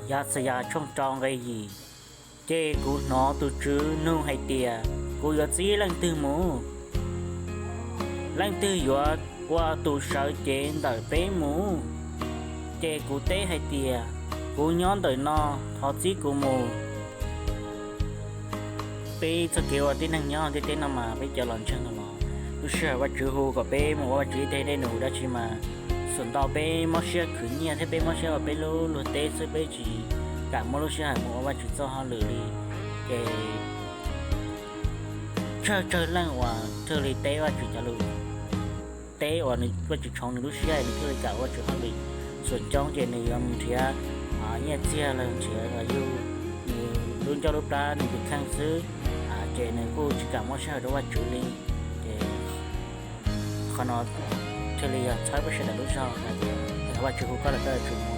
Yaxayas tshooj rau nqe yim. Ces kuv hnov tus Tswv nug hais tias, kuv yuav txib leej twg mus? Leej twg yuav ua tus sawv cev ntawm peb mus? Ces kuv teb hais tias, kuv nyob ntawm no, thov txib kuv mus. Peb txoj kev ua tib neeg nyob ntiaj teb no mas peb cov los ntseeg no los lub sij hawm Vajtswv hu kom peb mus ua Vajtswv ib teg dej num dab tsi mas, xuas ntau peb mob siab khwv nyiaj thiab peb mob siab ua peb lub luag teb xwb, peb tsis kam muab lub sij hawm mus ua Vajtswv txoj hauj lwm li. Ces tsawg tsawg leej uas thiaj li teb Vajtswv cov lus, teb uas nws Vajtswv tshoov nws lub siab nws thiaj li kam ua Vajtswv hauj lwm. Xuas coob ces nws yuav mus nrhiav nyiaj txiag los nrhiav yug nws lub ncauj lub plab nws tus kheej xwb, ces nws kuj tsis kam muab sij hawm rau Vajtswv li. Ces qhov no thiaj li yog txhawb peb sawv daws lub zog hais tias Vajtswv hu koj lawm koj yuav tsum